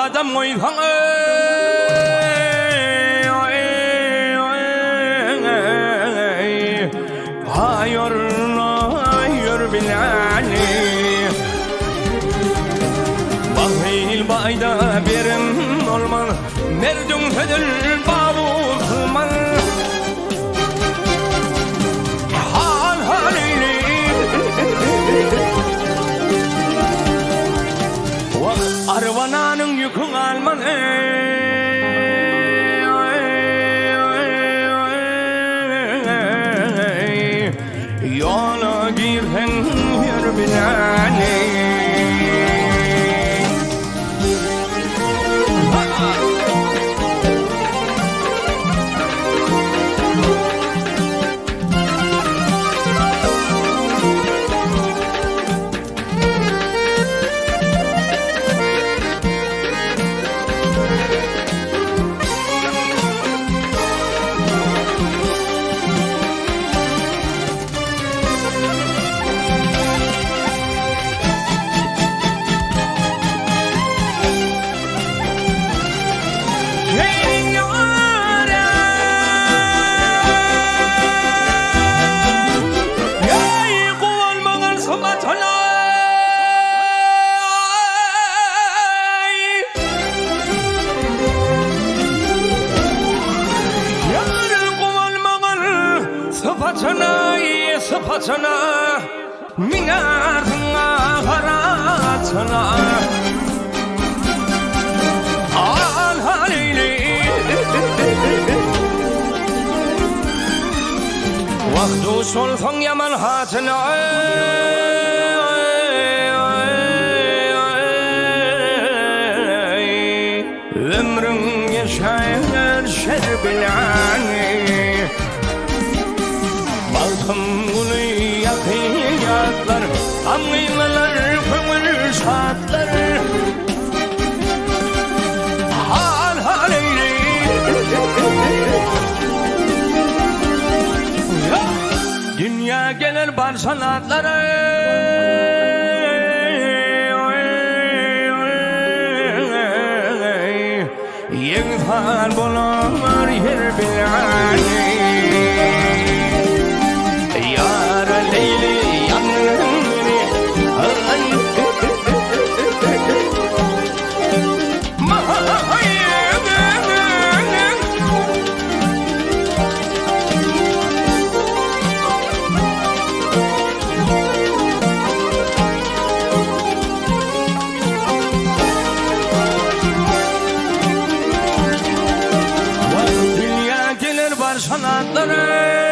gadam goýsaň eý, Gaýorna ýör biläni. Bahyl baýda berim bolmaz, Merdiň hödür bawusman. Hal hal eýli. Wah, arwananyň ýüküň alman eý, Ýola girseň ýör biläni. Sypatyna Minärsiň aharatyna Al halili Wah duş bolsaň ýaman hatyna Ömrüň geçer şer bilen Bagtym guly ýakyn ýatlar Gamgynlanar köňül şatlar Hal hal eýli Dünýä geler barşan atlar Ýegsan bolar her bilany Ýara Leýli ýangyň meni Dünýä geler barşan atlar.